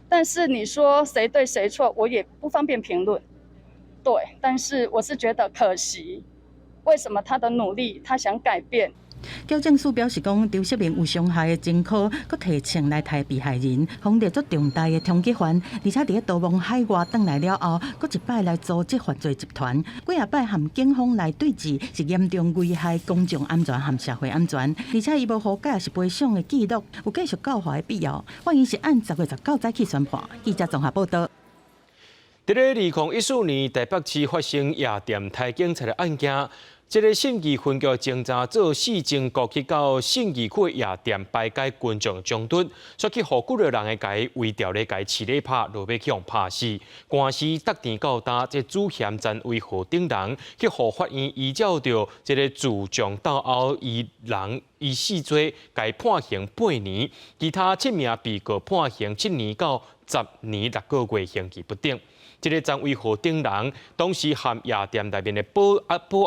S18: 但是你說誰對誰錯，我也不方便評論。對，但是我是覺得可惜，為什麼他的努力，他想改變？
S9: 矯正署表示講，張秀明有傷害的前科，閣提槍來刣被害人，予列做重大的通緝犯，而且佇咧逃亡海外轉來了後，閣一擺來組織犯罪集團，幾仔擺和警方來對峙，是嚴重危害公眾安全和社會安全，而且伊無和解是賠償的記錄，有繼續教化的必要。法院是按10月19早起宣判。記者綜合報導。
S1: 佇咧2014年台北市發生夜店刣警察的案件，這个信義分局偵查組四前國去到信義區的夜店排解群眾衝突，煞去予幾个人共伊圍牢咧，共伊飼咧拍，落尾去予拍死。官司逐天到今，這主嫌陳威豪等人去予法院依照著這个聚眾鬥毆伊人伊死罪，共伊判刑八年，其他七名被告判刑7年到10年6個月刑期不等。這个陳威豪等人當時和夜店內面的保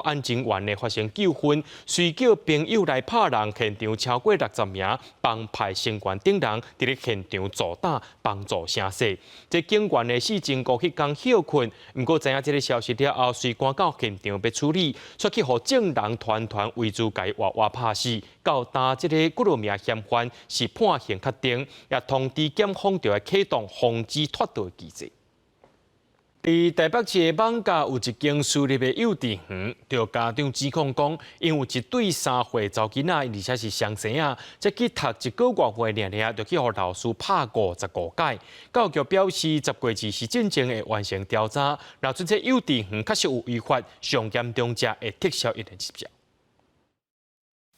S1: 安人員呢發生糾紛，隨叫朋友來拍人，現場超過60名幫派成員等人佇咧現場助打幫助聲勢。這警員呢四前五彼工歇睏，毋過知影這个消息了後，隨趕到現場欲處理，煞去予眾人團團圍住，共伊活活拍死。到今這个幾落名嫌犯是判刑確定，也通知檢方著愛啟動防止脫逃機制。佇台北市的艋舺有一間私立的幼稚園，著家長指控講，𪜶有一對3歲查某囡仔，而且是雙生仔，才去讀一個月歲爾爾，就去予老師拍55擺。教育局表示，10月20進前會完成調查，若準這幼稚園確實有違法，上嚴重者會撤銷伊的執照。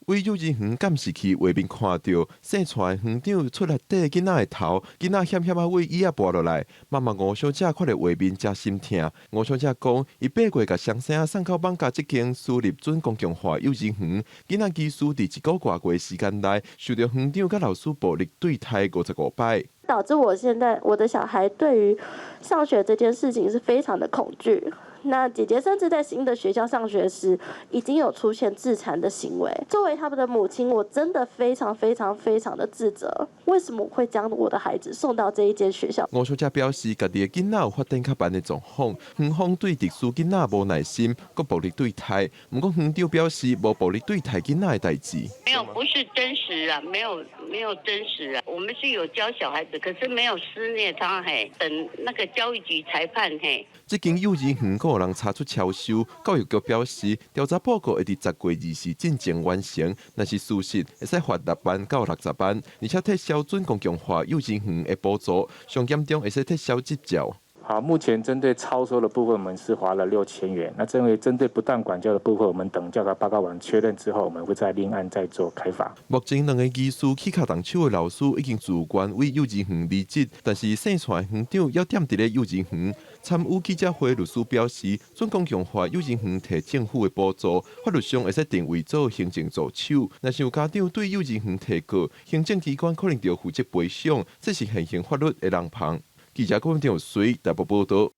S3: 對幼稚園監視器畫面看著，姓蔡的園長出來綴囡仔的頭，囡仔險險仔對椅仔跋落來。媽媽吳小姐看著畫面誠心疼。吳小姐講，伊8月共雙生仔送到艋舺這間私立準公共化幼稚園，囡仔其實佇一個外月時間內，受著園長佮老師暴力對待55擺。
S19: 導致我現在我的小孩對於上學這件事情是非常的恐懼。那姐姐甚至在新的學校上學時，已經有出現自殘的行為。作為他們的母親，我真的非常非常非常的自責。為什麼我會將我的孩子送到這一間學校？
S3: 吳小姐表示，家己的囡仔有發展較慢的狀況，園方對特殊囡仔無耐心，閣暴力對待。毋過園長表示，無暴力對待囡仔的代誌。
S20: 沒有，不是真實啊，沒有，沒有真實啊。我們是有教小孩子，可是沒有施虐他嘿。等那個教育局裁判嘿。
S3: 這間幼稚園閣有人查出超收，教育局表示，調查報告會佇10月20進前完成。若是事實，會使罰6萬到60萬，而且撤銷準公共化幼稚園的補助，上嚴重會使撤銷執照。
S21: 好，目前針對超收的部分，我們是罰了6000元。那針對不當管教的部分，我們等調查報告完確認之後，我們會再另案再做開罰。
S3: 目前兩个疑似起跤動手的老師已經自願對幼稚園離職，但是姓蔡園長猶踮佇咧幼稚園。參與記者會律師表示，準公共化幼稚園提政府的補助，法律上會使定位做行政助手。若是有家長對幼稚園提告，行政機關可能著負責賠償，這是現行法律的漏縫。記者郭文水台北報道。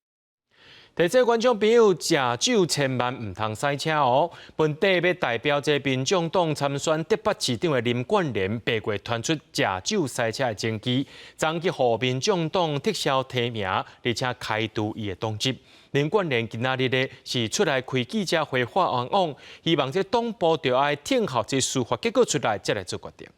S1: 提醒觀眾朋友，食酒千萬毋通駛車哦。本底欲代表這民眾黨參選竹北市長的林冠連，8月傳出食酒駛車的證據，昨去予民眾黨撤銷提名，而且開除伊的黨籍。林冠連今仔日咧是出來開記者會發冤枉，希望這黨部著愛聽候這司法結果出來，才來做決定。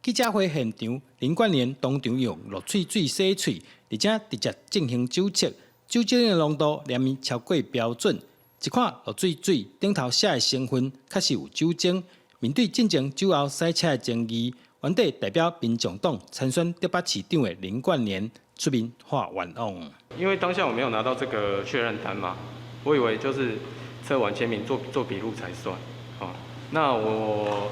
S22: 記者會現場，林冠連當場用濁水水洗喙，而且直接進行酒測，酒精的濃度連綿超過標準。一看濁水水頂頭寫的成分確實有酒精。面對進前酒後駛車的爭議，原底代表民眾黨參選竹北市長的林冠連出面發冤枉。
S23: 因為當下我沒有拿到這個確認單嘛，我以為就是測完簽名做做筆錄才算。哦，那我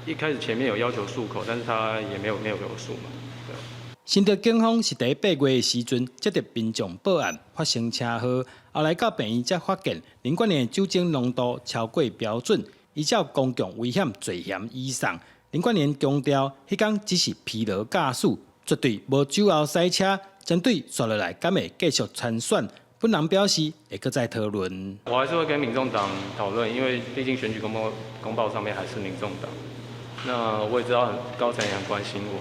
S23: 一開始前面有要求漱口，但是他也沒有給我漱嘛。對。
S22: 新竹警方是佇8月的時陣接到民眾報案發生車禍，後來到病院才發現林冠連的酒精濃度超過標準，依照公共危險罪嫌移送。林冠連強調，彼工只是疲勞駕駛，絕對無酒後駛車。針對紲落來敢會繼續參選，本人表示會閣再討論。
S23: 我還是會跟民眾黨討論，因為畢竟選舉公報上面還是民眾黨。那我也知道高層也很關心我，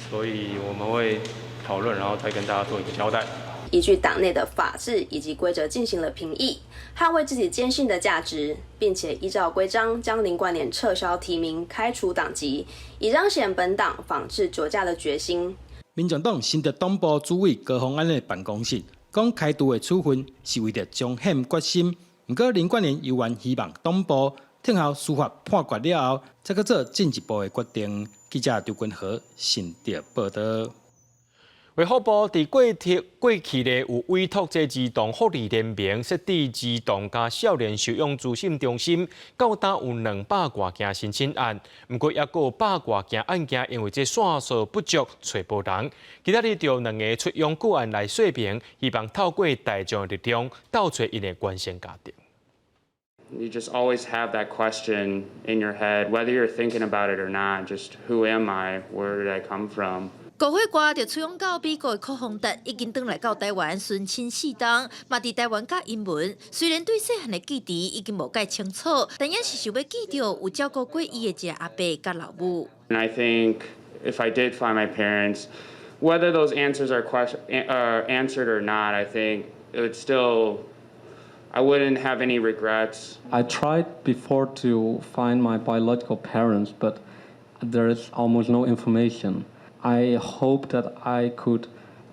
S23: 所以我們會討論，然後再跟大家做一個交代。
S24: 依據黨內的法制以及規則進行了評議，捍衛自己堅信的價值，並且依照規章將林冠連撤銷提名、開除黨籍，以彰顯本黨防治酒駕的決心。
S22: 民眾黨新竹黨部主委高虹安的辦公室講，開除的處分是為著彰顯決心。毋過林冠連猶原希望黨部聽候司法判決了後，再閣做進一步的決定。記者張君和新竹報道。
S1: 衛福部佇過去咧有委託這兒童福利聯盟設置兒童佮少年收養資訊中心，到今有200外件申請案，毋過猶閣有百外件案件因為這線索不足，揣無人。今仔日就兩个出養個案來說明，希望透過大眾的力量，鬥揣𪜶的原生家庭。
S28: You just always have that question in your head, whether you're thinking about it or not. Just who am I? Where did I come from?
S29: 5歲外就出養到美國的柯宏達已經轉來到台灣尋親四冬，嘛佇台灣教英文。雖然對細漢的記憶已經無蓋清楚，但也是想欲記著有照顧過伊的一个阿伯佮老母。
S28: And I think if I did find my parents, whether those answers are answered or not, I think it would still, I wouldn't have any regrets.
S30: I tried before to find my biological parents, but there is almost no information. I hope that I could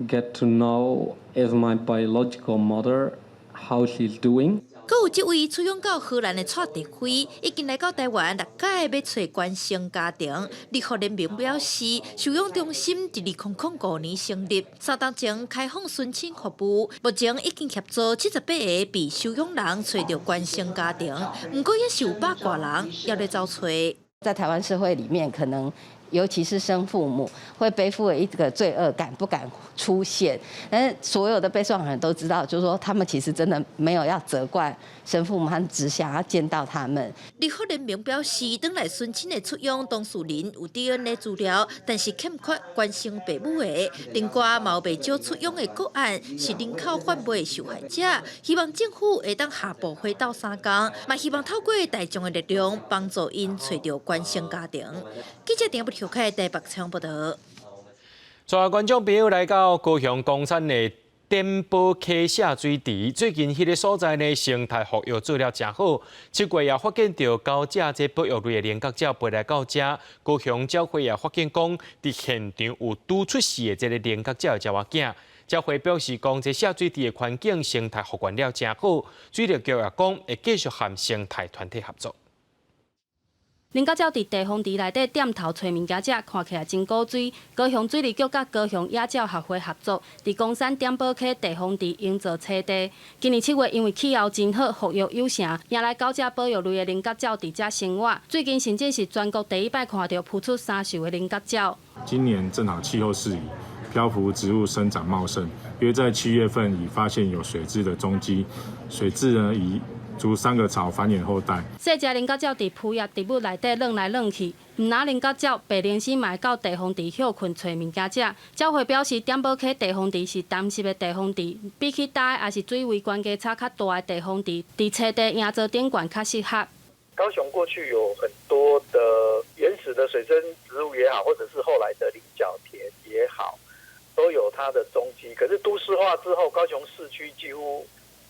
S30: get to know if my biological mother how she's doing.
S29: 閣有這位出養到荷蘭的蔡德輝，已經來到台灣六擺欲揣原生家庭。立法聯盟表示，收養中心佇2005年成立，3冬前開放申請服務，目前已經協助78個被收養人揣著原生家庭。毋過也是有百外人猶咧走揣。
S4: 在台灣社會裡面，可能尤其是生父母會背負一個罪惡感，不敢出現。但是所有的被送養人都知道，就是說他們其實真的沒有要責怪生父母，他們只想要見到他們。
S29: 立法聯盟表示，轉來申請的出養當事人有 DNA 資料，但是欠缺原生父母的。另外，嘛有袂少出養的個案是人口販賣的受害者，希望政府會當下部會鬥相共，嘛希望透過大眾的力量幫助𪜶揣著原生家庭。記者丁不調開台北採訪報導。
S1: 帶觀眾朋友來到高雄岡山的點寶溪瀉水池，最近彼个所在呢，生態復育做了誠好。7月也發現著九隻這保育類的菱角鳥飛來到遮，高雄鳥會也發現講，佇現場有拄出世的這个菱角鳥的鳥仔囝。鳥會表示講，這瀉水池的環境生態復原了誠好。水利局也講會繼續和生態團體合作。
S5: 菱角鳥佇地方池內底點頭揣物件食，看起來真古錐。高雄水利局佮高雄野鳥學會合作，佇岡山點寶溪地方池營造棲地。今年7月，因為氣候真好，復育有成，迎來九隻保育類的菱角鳥佇遮生活。最近甚至是全國第一擺看著孵出三獸的菱角鳥。
S21: 今年正好氣候適宜，漂浮植物生長茂盛，約在7月份已發現有水雉的蹤跡。水雉呢，已築三個巢繁衍後代。
S5: 細隻菱角鳥佇浮葉植物內底轉來轉去，毋但菱角鳥，白鷺鷥嘛會到地方池歇睏揣物件食。鳥會表示，點寶溪地方池是乾濕的地方池，比起焦抑是水位懸低差較大的地方池，佇棲地營造頂懸較適合。
S14: 高雄過去有很多的原始的水生植物也好，或者是後來的菱角田也好，都有它的蹤跡。可是都市化之後，高雄市區幾乎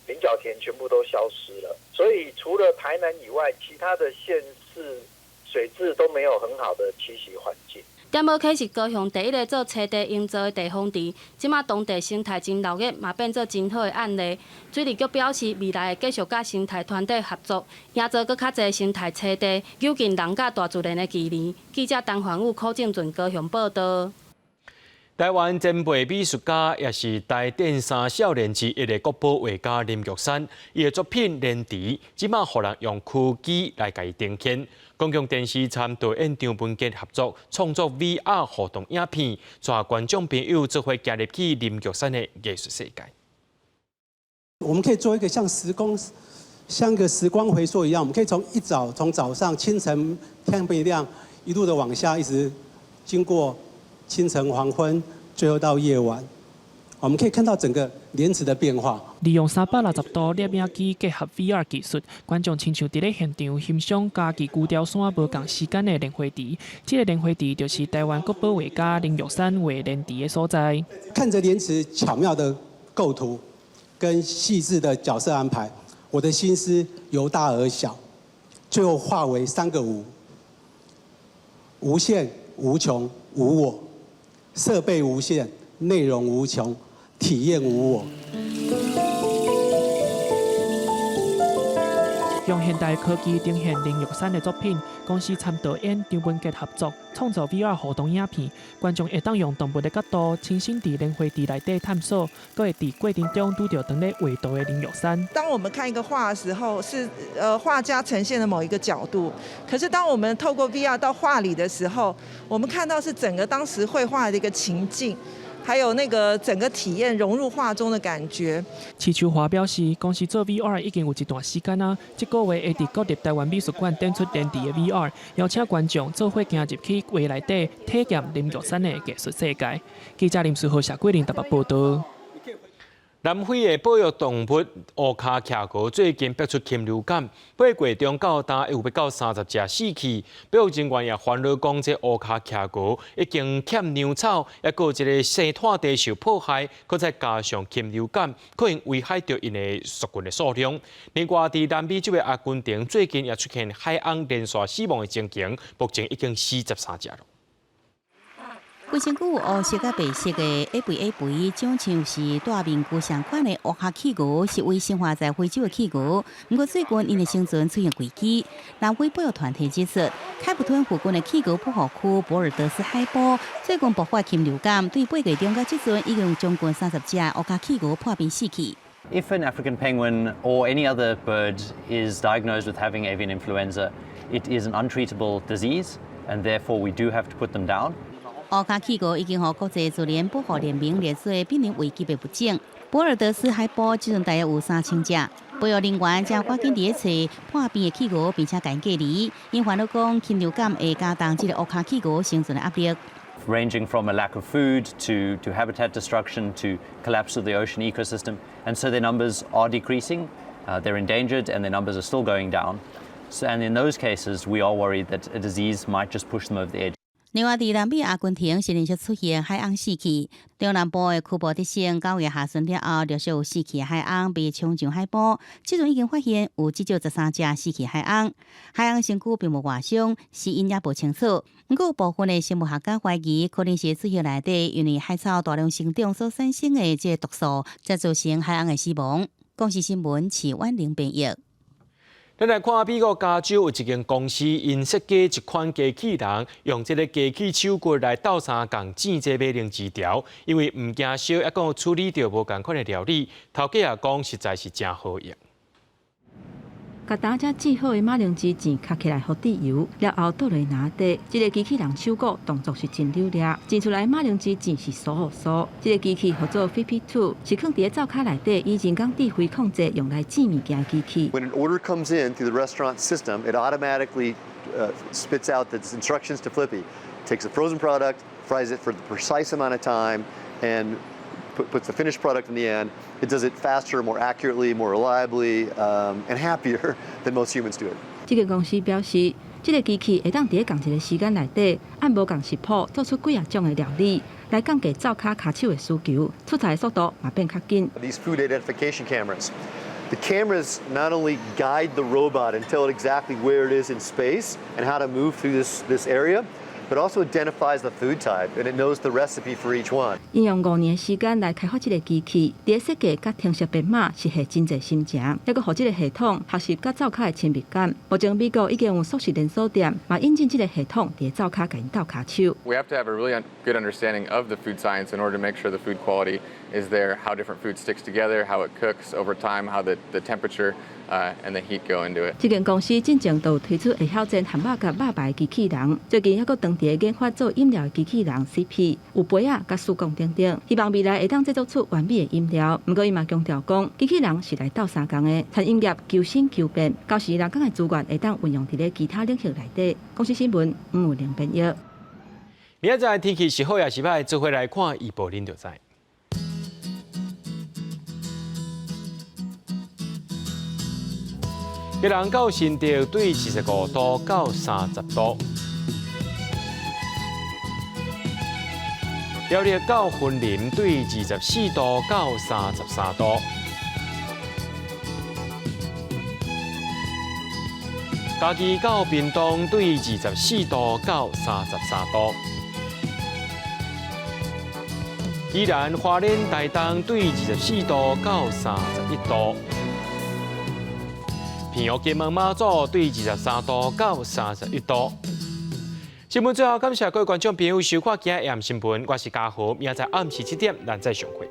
S14: 菱角田全部都消失了，所以除了台南以外，其他的縣市水雉都沒有很好的棲息環境。
S5: 點寶溪是高雄第一个做棲地營造的地方池，這馬當地生態真鬧熱，嘛變做真好的案例。水利局表示，未來會繼續佮生態團體合作，營造閣較濟生態棲地，友近人佮大自然的距離。記者陳環武、柯正俊高雄報導。
S1: 台灣前輩美術家，也是台電三少年之一的國寶畫家林玉山，伊的作品《蓮池》，這馬予人用科技來共伊呈現。公共電視參導演張文傑合作創作 VR 互動影片，帶觀眾朋友做伙行入去林玉山的藝術世界。
S6: 我們可以做一個像時光，像個時光回溯一樣，我們可以從一早，從早上清晨天沒亮，一路的往下，一直經過清晨、黃昏，最後到夜晚，我們可以看到整個蓮池的變化。
S7: 利用360度攝影機結合 VR 技術，觀眾親像佇咧現場欣賞嘉義龜雕山無仝時間的蓮花池。這个蓮花池就是台灣國寶畫家林玉山畫蓮池的所在。
S6: 看着蓮池巧妙的構圖跟細緻的角色安排，我的心思由大而小，最後化為三個無：無限、無窮、無我。設備無限，內容無窮，體驗無我。
S7: 用現代科技呈現林玉山的作品，公視參導演張文傑合作創造 VR 互動影片，觀眾會當用動物的角度，親身佇蓮花池內底探索，閣會佇過程中拄著當咧畫圖的林玉山。
S8: 當我們看一個畫的時候，是畫家呈現的某一個角度，可是當我們透過 VR 到畫裡的時候，我們看到是整個當時繪畫的一個情境。還有那個整個體驗融入畫中的感覺。
S7: 池秋華表示，公司做 VR 已經有一段時間啊，這個月會佇國立台灣美術館展出蓮池的 VR，邀請觀眾做伙行入去畫內底，體驗林玉山的藝術世界。記者林書豪、謝桂玲台北報導。
S1: 南非的保育動物烏跤企鵝最近爆出禽流感，8月中到今有欲到30隻死去。保育人員也煩惱講，這烏跤企鵝已經欠糧草，抑閣有這个生態地受破壞，閣再加上禽流感，可能危害著𪜶的族群的數量。另外，佇南美洲的阿根廷最近也出現海鵪連續死亡的情形，目前已經死13隻了。
S2: 規身軀有烏色佮白色的矮肥矮肥，長像是戴面具相款的烏殼企鵝，是唯生活在非洲的企鵝。毋過最近𪜶的生存出現危機。南非保育團體指出，開普敦附近的企鵝保護區博爾德斯海坡最近爆發禽流感，對8月中到這陣已經有將近30隻烏殼企鵝破病死去。
S10: If an African penguin or any other bird is diagnosed with having avian influenza, it is an untreatable disease, and therefore we do have to put them down.
S2: 烏殼企鵝已經予國際自然保護聯盟列做瀕臨危急的物種。博爾德斯海坡這陣大約有3000隻，保育人員正趕緊佇咧揣破病的企鵝，並且共𪜶隔離。𪜶煩惱講，禽流感會加重這个烏殼企鵝生存的壓力。
S10: Ranging from a lack of food to habitat destruction to collapse of the ocean ecosystem. And so their numbers are decreasing, they're endangered, and their numbers are still going down. So, and in those cases, we are worried that a disease might just push them over the edge.
S2: 另外，佇南美阿根廷是連續出現海鵪死去，中南部的庫布德省9月下旬了後，陸續有死去的海鵪被沖上海坡，這陣已經發現有至少13隻死去海鵪。海鵪身軀並無外傷，死因也無清楚。毋過，部分的生物學家懷疑，可能是水域內底因為海草大量生長所產生的這个毒素，才造成海鵪的死亡。公視新聞徐婉玲編譯。
S1: 咱來看美國加州有一間公司，𪜶設計一款機器人，用這个機器手骨來鬥相共煎這馬鈴薯條，因為毋驚燒，猶閣有處理著無仝款的料理，頭家也講實在是誠好用。
S9: 共焦才煎好的馬鈴薯糋敲起來予滴油，了後倒落籃底。這个機器人手骨動作是真流利，煎出來馬鈴薯糋是酥予酥。這个機器號做 Flippy 2，是囥佇咧灶跤內底，以人工智慧控制用來煎物件的機器。
S11: When an order comes in through the restaurant system, it automatically spits out the instructions to Flippy. Takes a frozen product, fries it for the precise amount of time, and puts the finished product in the end. It does it faster, more accurately, more reliably, and happier than most humans do it.
S9: 這間公司表示，這个機器會當佇咧仝一个時間內底，按無仝食譜做出幾仔種的料理，來降低灶跤跤手的需求，出菜的速度嘛變較緊。
S11: These food identification cameras. The cameras not only guide the robot and tell it exactly where it is in space and how to move through this area, but also identifies the food type and it knows the recipe for each one.
S9: 𪜶用5年的時間來開發這个機器，佇咧設計佮程式編碼是下真濟心情，猶閣予這个系統學習佮灶跤的親密感。目前美國已經有速食連鎖店嘛引進這个系統，佇咧灶跤共𪜶鬥跤手。
S12: We have to have a really good understanding of the food science in order to make sure the food quality is there, how different food sticks together, how it cooks over time, how the temperature and the heat go into it.
S9: 這間公司進前就有推出會曉煎漢堡佮肉排的機器人，最近猶閣轉佇咧研發做飲料的機器人 CP，有杯仔佮雪講等等，希望未來會當製作出完美的飲料。毋過伊嘛強調講，機器人是來鬥相共的，餐飲業求新求變，到時人工的資源會當運用佇咧其他領域內底。公視新聞黃有玲編譯。
S1: 明仔載天氣是好抑是䆀，做伙來看預報，恁就知。基隆到新竹對25度到30度，苗栗到雲林對24度到33度，嘉義到屏東對24度到33度，宜蘭花蓮台東對24度到31度。平湖金門馬祖對23度到31度。新聞最後感謝各位觀眾朋友收看今日的新聞，我是嘉豪，明仔載暗時7點，咱再相會。